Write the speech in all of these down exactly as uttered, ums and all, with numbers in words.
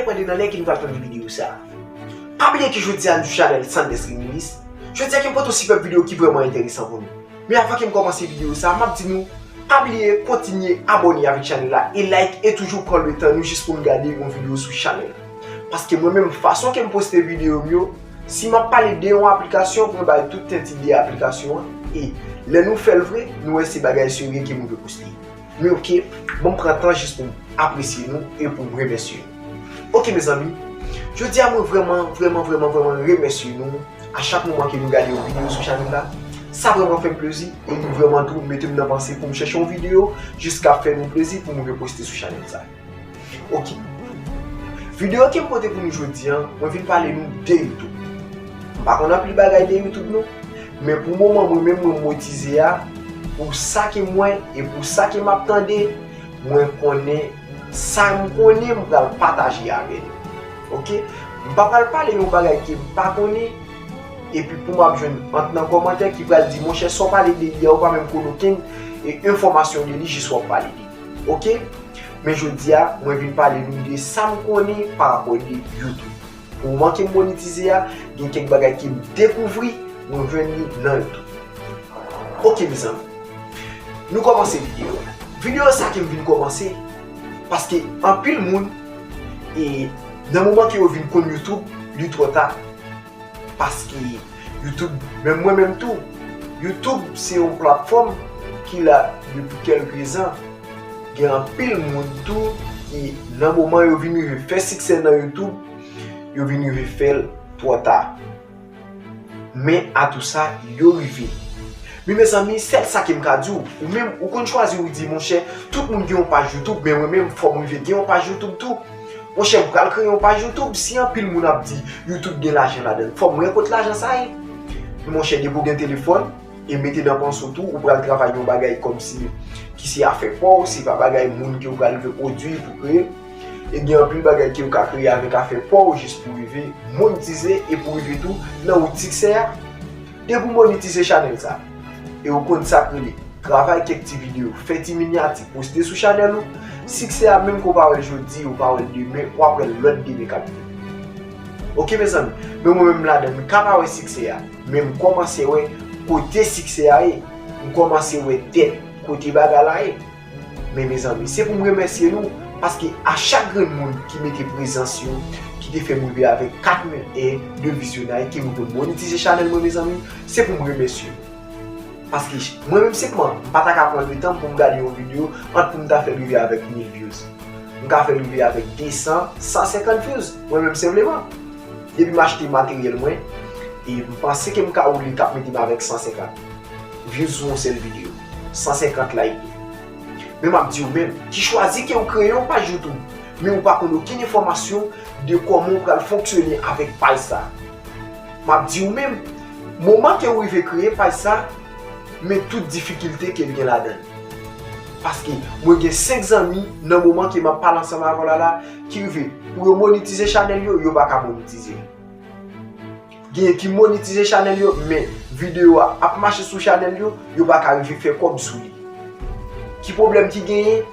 Pran de nan lè ke nou pral tande videyo sa. Pa bliye ke jodi a nou sou chanèl Sanders Reminisce. Jodi a ke m pote yon sipèb videyo ki vrèman enteresan pou nou. Men avan ke m kòmanse videyo sa, m ap di nou, pa bliye kontinye abòne avèk chanèl la e like e toujou pran letan nou jis pou n gade yon videyo sou chanèl la. Paske mwen menm, fason ke m poste videyo m yo, si m ap pale de yon aplikasyon, mwen bay tout tenti de aplikasyon an. E lè nou fè l vre, nou wè se bagay serye ke mwen vle poste. Men oke, ban m pran tan jis pou m apresye nou e pou m remèsye nou. Oke, mezanmi, jodi a mwen vrèman, vrèman, vrèman, vrèman remèsye nou a chak moman ke nou gade yon videyo sou chanèl la. Sa vrèman fè m plezi e li vrèman tou mete m nan panse pou m chèche yon videyo jis k ap fè nou plezi pou m reposte sou chanèl sa. Oke. Videyo ke m pote pou nou jodi a, mwen vin pale nou de YouTube. M pa konn anpil bagay de YouTube non, men pou moman mwen menm mwen motize a, pou sa ke m wè e pou sa ke m ap tande, mwen konnen sa m konnen m pral pataje avè nou. Oke? M pa pral pale yon bagay ke m pa konnen, epi pou m ap jwenn ant nan kòmantè ki pral di, monchè, sa w pale de li a, ou pa menm konn okenn e, enfòmasyon de li, jis w ap pale de li. Oke? Men jodi a, mwen vin pale nou de sa m konnen pa rapò de YouTube. Pou moman ke m monetize a, gen kèk bagay ke m dekouvri, mwen jwenn li nan YouTube. Oke, mezanmi. Nou kòmanse videyo a. Videyo sa ke m vin kòmanse, paske anpil moun, e nan moman ke yo vin konn YouTube, li twò ta. Paske YouTube, menm mwen menm tou, YouTube se yon platfòm ki la depi kèlke zan. Gen anpil moun tou ki, nan moman yo vin rive fè siksè nan YouTube, yo vin rive fè l twò ta. Men atou sa, yo rive. Men mezanmi, sèl sa ke m ka di w, ou menm, ou konn chwazi, ou di, monchè, tout moun gen yon paj YouTube, men mwen menm, fò m rive gen yon paj YouTube tou. Monchè, m pral kreye yon paj YouTube, si anpil moun ap di YouTube gen lajan ladan l, fò m wè kot lajan sa ye. Men monchè, depi w gen telefòn, e mete nan panse w tou, ou pral travay yon bagay kòmsi ki se afè pa w, se pa bagay moun ke w pral rive pwodui pou kreye. E gen anpil bagay ke w ka kreye avèk afè pa w jis pou rive monetize e pou rive tou nan wout siksè a. Depi w monetize chanèl sa, e w konn sa k rele travay kèk ti videyo, fè ti minyati, poste sou chanèl ou, siksè a menm ke w pa wè l jodi, ou pa wè l demen, w ap wè l lòt demen k ap vini. Oke, mezanmi, men mwen menm ladan m ka pa wè siksè a, men m kòmanse wè kote siksè a ye, m kòmanse wè dèt kote bagay la ye. Men mezanmi, se pou m remèsye nou, paske a chak grenn moun ki mete prezans yo, ki te fè m rive avèk kat mil è de vizyonay, ke m rive monetize chanèl mwen, mezanmi, se pou m remèsye nou. Paske mwen menm senpman, m pa ta ka pran letan m pou m gade yon videyo ant pou m ta fè l rive avèk mil views. M ka fè l rive avèk de san, san senkant views, mwen menm senpleman. Depi m achte materyèl mwen, e m panse ke m ka woule k ap mete m avèk san senkant views sou yon sèl videyo. San senkant like. Men m ap di w menm, ki chwazi ke w kreye yon paj YouTube, men ou pa konn okenn enfòmasyon de kòman w pral fonksyone avèk paj sa. M ap di w menm, moman ke w rive kreye paj sa, men tout difikilte ke l gen ladan l. Paske mwen gen senk zanmi nan moman ke m ap pale ansanm avè w la la, ki rive pou yo monetize chanèl yo, yo pa ka monetize. Genyen ki monetize chanèl yo, men videyo a ap mache sou chanèl yo, yo pa ka rive fè kòb sou li. Ki pwoblèm ki genyen?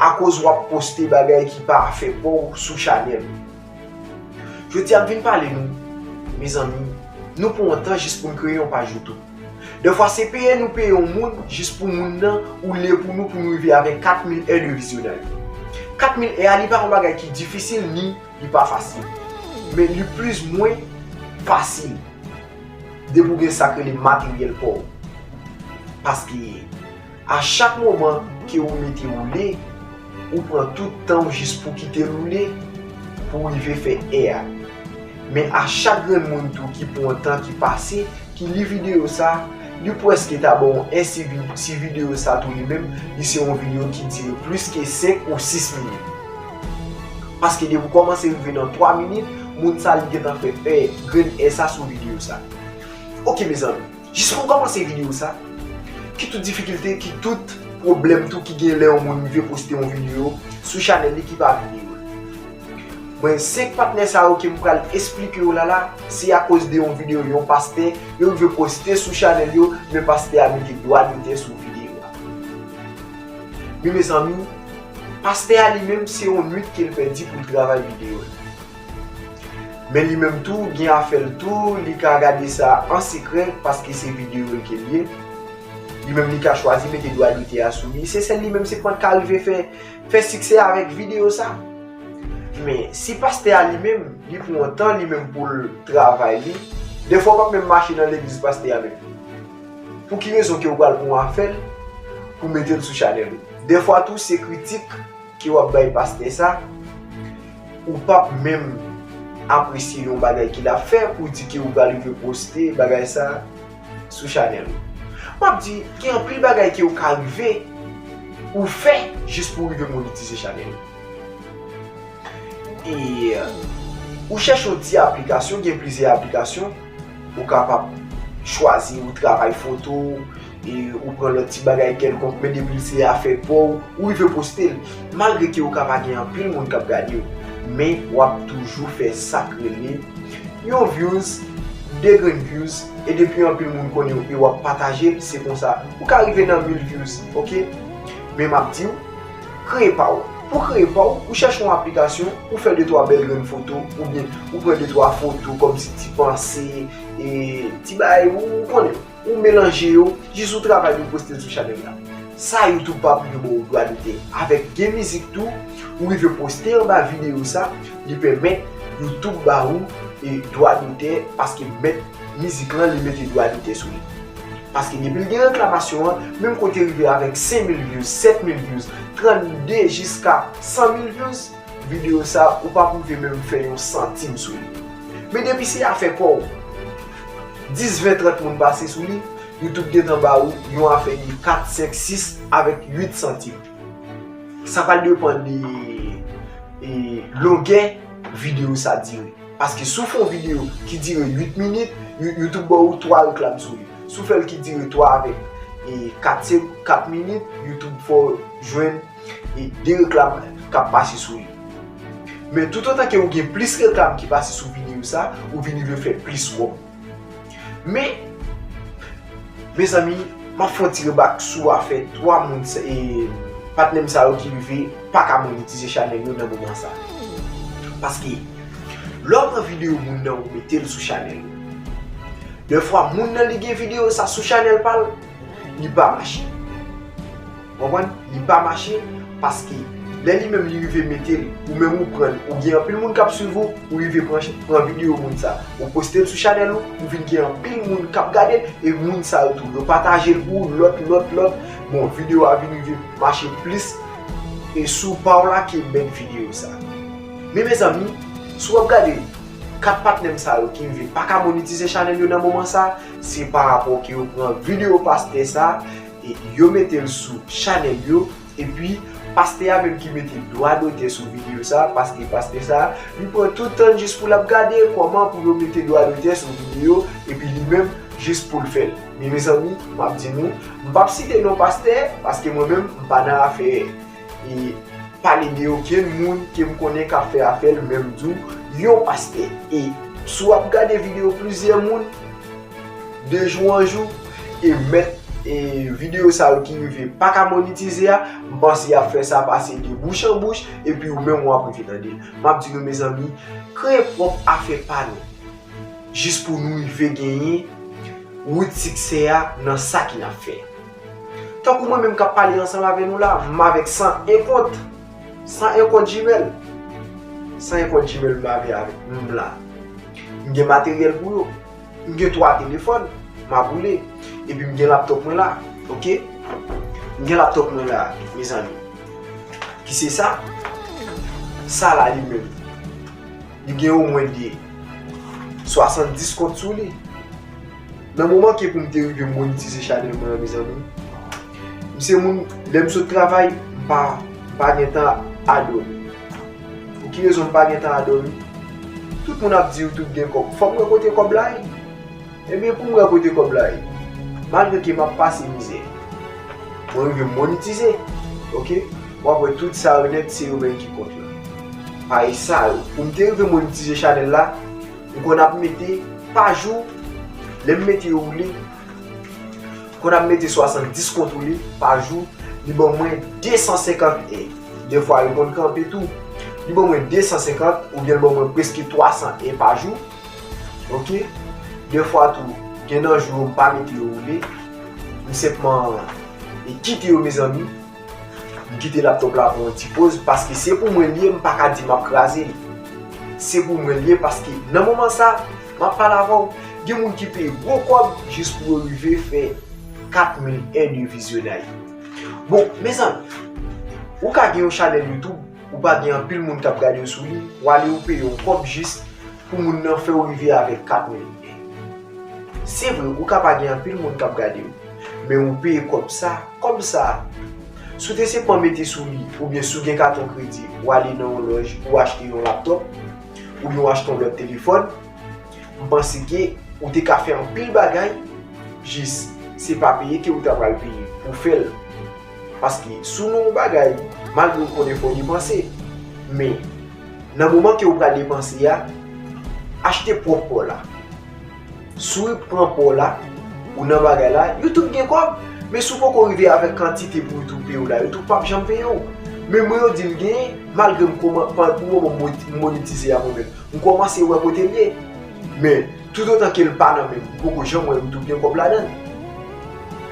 Akoz w ap poste bagay ki pa afè pa w sou chanèl ou. Jodi a m vin pale nou, mezanmi, nou pran yon tan jis pou n kreye yon paj YouTube. Dèfwa se peye nou peye yon moun jis pou moun nan woule pou nou, pou nou rive avèk kat mil è de vizyonay. Kat mil è a, li pa yon bagay ki difisil ni li pa fasil. Men li plis mwen fasil. Depi w gen sa k rele materyèl pa w. Paske a chak moman ke ou mete woule, ou pran tout tan w jis pou kite l woule, pou w rive fè è a. Men a chak grenn moun tou ki pran tan, ki pase, ki li videyo sa, li prèske ta ba w en si vi-, si videyo sa tou li menm, li se yon videyo ki dire plis ke senk ou sis minit. Paske depi w kòmanse rive nan twa minit, moun sa li gentan fè è, grenn è sa sou videyo sa. Oke, mezanmi. Jis pou m kòmanse videyo sa, ki tout difikilte, ki tout pwoblèm tou ki gen lè yon moun rive poste yon videyo sou chanèl li ki pa videyo l. Mwen, senk patnè sa yo ke m pral esplike yo la la, se akoz de yon videyo yon pastè, yo rive poste sou chanèl yo, men pastè a mete dwa dotè sou videyo a. Men mezanmi, Pastè a li menm, se yon nwit ke l pèdi pou l travay videyo l. Men li menm tou, gen afè l tou, li ka gade sa an sekrè, paske se videyo l ke l ye. Li menm, li ka chwazi mete dwa dotè a sou li. Se sèl li menm, se pran ka rive fè, fè siksè avèk videyo sa. Men, si pastè a li menm, li pran yon tan li menm pou l travay li, dèfwa w p ap menm mache nan legliz pastè a menm. Pou ki rezon ke w pral pran afè l pou mete l sou chanèl ou? Dèfwa tou, se kritik ke w ap bay pastè sa, ou p ap menm apresye yon bagay ke l ap fè, pou di ke ou pral rive poste bagay sa sou chanèl ou. M ap di, gen anpil bagay ke w ka rive ou fè jis pou w rive monetize chanèl ou. E ou chèche yon ti aplikasyon, gen plizyè aplikasyon, ou kapab chwazi, ou travay foto, e ou pran lòt ti bagay kèlkonk, men depi l se afè pa w, ou rive poste l. Malgre ke ou ka pa gen anpil moun k ap gade w, men w ap toujou fè sa k rele yon views, de grenn views, e depi anpil moun konnen w e w ap pataje l, se konsa ou ka rive nan mil views, oke? Men m ap di w, kreye pa w. Pou kreye pa w, ou chèche yon aplikasyon, ou fè de twa bèl grenn foto, oubyen ou pran de twa foto kòmsi ti panse, e ti bagay, ou, ou konnen, ou melanje yo, jis ou travay, ou poste l sou chanèl la. Sa YouTube pa pou yo ba w dwa dotè. Avèk gen mizik tou, ou rive poste anba videyo sa, li pèmèt YouTube ba ou, e, dwa dotè, paske mèt mizik lan, li mete dwa dotè sou li. Paske depi l gen reklamasyon an, menm kote rive avèk senk mil views, sèt mil views, trannde jiska san mil views, videyo sa, ou p ap rive menm fè yon santim sou li. Men depi se afè pa w, dis, ven, trant moun pase sou li, YouTube gentan ba ou yon afè de kat, senk, sis avèk uit santim. Sa pral depann de, e, longè videyo sa dire. Paske si w fè yon videyo ki dire uit minit, You- YouTube ba ou twa reklam sou li. Si w fè l ki dire twa avèk, e, kat se-, kat minit, YouTube fè w jwenn, e, de reklam k ap pase sou li. Men toutotan ke ou gen plis reklam ki pase sou videyo sa, ou vin rive fè plis kòb. Men, mezanmi, m ap fè yon ti remak sou afè twa moun sa, e, patnè m sa yo ki rive pa ka monetize chanèl yo nan moman sa. Paske, lè w pran videyo moun nan, ou mete l sou chanèl ou, dèfwa moun nan li gen videyo sa sou chanèl pa l, li pa mache. Konprann? Li pa mache paske lè li menm li rive mete l, ou menm ou pran l, ou gen anpil moun k ap swiv ou, ou rive pran, pran videyo moun sa, ou poste l sou chanèl ou, ou vin gen anpil moun k ap gade l, e moun sa yo tou, yo pataje l pou ou, lòt, lòt, lòt. Bon, videyo a vin rive mache plis, e sou pa w la ke mèt videyo sa. Men mezanmi, si w ap gade kat patnè m sa yo ki rive pa ka monetize chanèl yo nan moman sa, se pa rapò ke yo pran videyo pastè sa, e yo mete l sou chanèl yo, epi pastè a menm ki mete dwa dotè sou videyo sa, paske pastè sa, li pran tout tan jis pou l ap gade kòman pou yo mete dwa dotè sou videyo, epi li menm jis pou l fè l. Men mezanmi, m ap di nou, m p ap site non pastè, paske mwen menm, m pa nan afè, e, pale de okenn moun ke m konnen k ap fè afè l, men m di w, yon pastè. E si w ap gade videyo plizyè moun, de jou an jou, e mèt, e videyo sa yo ki rive pa ka monetize a, m panse y ap fè sa pase de bouch an bouch, epi ou menm w ap rive tande l. M ap di nou, mezanmi, kreye pwòp afè pa nou, jis pou nou rive genyen wout siksè a nan sa ke n ap fè. Tankou mwen menm k ap pale ansanm avè nou la, m avèk san en kont. San en kont Gmail. San en kont Gmail m avè avèk m la. M gen materyèl pou yo. M gen twa telefòn, m ap boule. Epi m gen laptòp mwen la, oke? M gen laptòp mwen la, mezanmi. Ki se sa? Sa la li menm. Li gen omwen de swasanndis kont sou li. Nan moman ke pou m te rive monetize chanèl mwen an, mezanmi, m se moun, lè m sot travay, m pa, m pa gen tan a dòmi. Pou ki rezon m pa gen tan a dòmi? Tout moun ap di YouTube gen kòb. Fò m wè kote kòb la ye. Ebyen, pou m wè kote kòb la ye, malgre ke m ap pase mizè, mwen rive monetize, oke? W ap wè tout sa yo nèt, se yo menm ki kont lan. Parèy sa yo, pou m te rive monetize chanèl la, m konn ap mete pa jou, lè m mete yo woule, m konn ap mete swasanndis kont woule pa jou, li ban mwen de san senkant è. Dèfwa yo konn kanpe tou. Li ban mwen de san senkant oubyen l ban mwen prèske twa san è pa jou. Oke? Dèfwa tou, gen nan jou yo m pa mete yo woule. M senpman e kite yo, mezanmi. M kite laptop la pou yon ti poz, paske se pou mwen l ye, m pa ka di m ap kraze l. Se pou mwen l ye, paske nan moman sa, m ap pale avè w, gen moun ki peye gwo kòb jis pou yo rive fè kat mil è de vizyonaj. Bon, mezanmi, ou ka gen yon chanèl YouTube, ou pa gen anpil moun k ap gade w sou li, w ale ou peye yon kòb jis pou moun nan fè w rive avèk kat mil è. Se vre, ou ka pa gen anpil moun k ap gade w, men ou peye kòb sa, kòb sa. Si w te senpman mete sou li, oubyen si w gen katon kredi, ou ale nan yon lòj, ou achte yon laptop, oubyen ou achte yon lòt telefòn, m panse ke ou te ka fè anpil bagay, jis se pa peye ke ou ta pral peye pou fè l. Paske si w nan yon bagay, malgre w konnen fò w depanse, men nan moman ke w pral depanse a, achte pwòp pa w la. Si w pran pa w la, ou nan bagay la, YouTube gen kòb. Men si w poko rive avèk kantite pou YouTube peye w la, YouTube p ap janm peye w. Men mwen yo di l genyen, malgre m kòman, pou moman m mo- m monetize a mwen menm. M kòmanse wè kote l ye. Men, toutotan ke l pa nan men m, m poko janm wè YouTube gen kòb ladan l.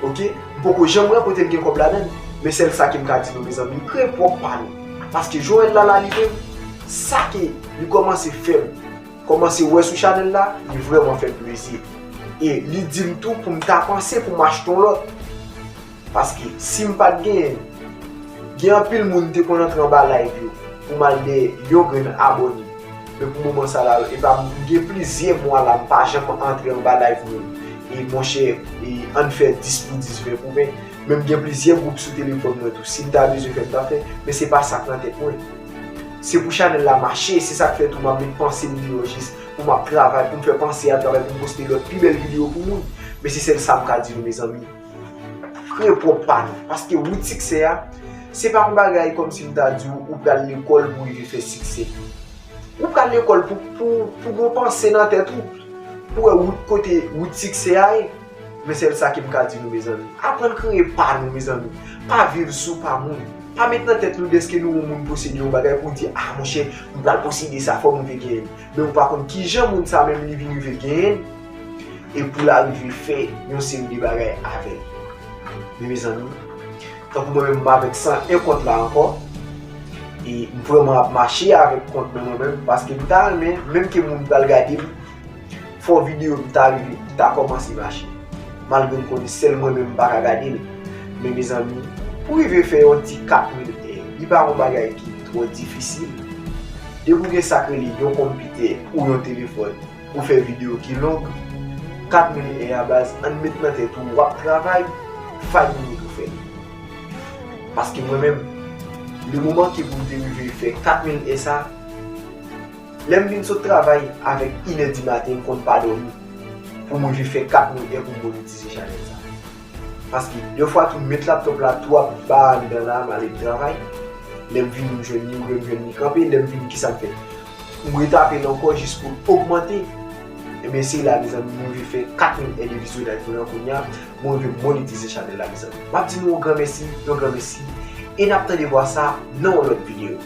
Oke? M poko janm wè kote l gen kòb ladan l. Men sèl sa ke m ka di nou, mezanmi, kreye pwòp pa nou. Paske Joel la la li menm, sa ke li kòmanse fè m kòmanse wè sou chanèl la, li vrèman fè m plezi. E li di m tou pou m ta panse pou m achte yon lòt. Paske si m pa t genyen l, gen anpil moun te konn antre anba live yo pou m al dèyè yon grenn abòne. Men pou moman sa la, epa m gen plizyè mwa la, m pa janm antre anba live moun. E monchè, e ann fè dis pou dis, ven pou ven. Men m gen plizyè gwoup sou telefòn mwen tou. Si m ta bezwen fè, m ta fè. Men se pa sa k nan tèt mwen. Se pou chanèl la mache, se sa k fè tou m ap met panse m deyò jis pou m ap travay, pou m fè panse a travay, pou m poste lòt pi bèl videyo pou moun. Men se sèl sa m ka di nou, mezanmi. Kreye pwòp pa nou. Paske wout siksè a, se pa yon bagay kòmsi m ta di w, ou pral lekòl pou w rive fè siksè. Ou pral lekòl pou, pou, pou gen yon panse nan tèt ou, pou wè wout kote wout siksè a ye. Men sèl sa ke m ka di nou, mezanmi. Aprann kreye pa nou, mezanmi. Pa viv sou pa moun. Pa met nan tèt nou dèske nou wè yon moun posede yon bagay pou w di, "Ah, monchè, m pral posede sa, fò m rive genyen l." Men ou pa konn kijan moun sa menm li vin rive genyen l, e pou l arive fè yon seri de bagay avè l. Men mezanmi, tankou mwen menm, m avèk san en kont la ankò, e m vrèman ap mache avèk kont mwen, mwen menm, paske m ta renmen, menm ke moun pral gade m, fò videyo m ta rive, m ta kòmanse mache. Malgre m konnen sèl mwen menm m pa ka gade l. Men mezanmi, pou rive fè yon ti kat mil è, li pa yon bagay ki twò difisil. Depi w gen sa k rele yon konpitè ou yon telefòn, ou fè videyo ki long, kat mil è a baz, ann met nan tèt ou, w ap travay, five minute ou fè l. Paske mwen menm, le moman ke pou m te rive fè kat mil è sa, lè m vin sot travay avèk inè di maten, m konn pa dòmi pou m rive fè kat mil è pou m monetize chanèl sa. Paske dèfwa tou m met laptop la tou ap ba anndan la, m ale travay. Lè m vini m jwenn li, oubyen m jwenn li kanpe, lè m vini kisa m fè? M retape l ankò jis pou l ogmante. Ebyen se la, mezanmi, mwen rive fè kat mil è de vizyonaj mwen an kounye a, mwen rive monetize chanèl la, mezanmi. M ap di nou yon gran mèsi, yon gran mèsi, e n ap tande vwa sa nan yon lòt videyo.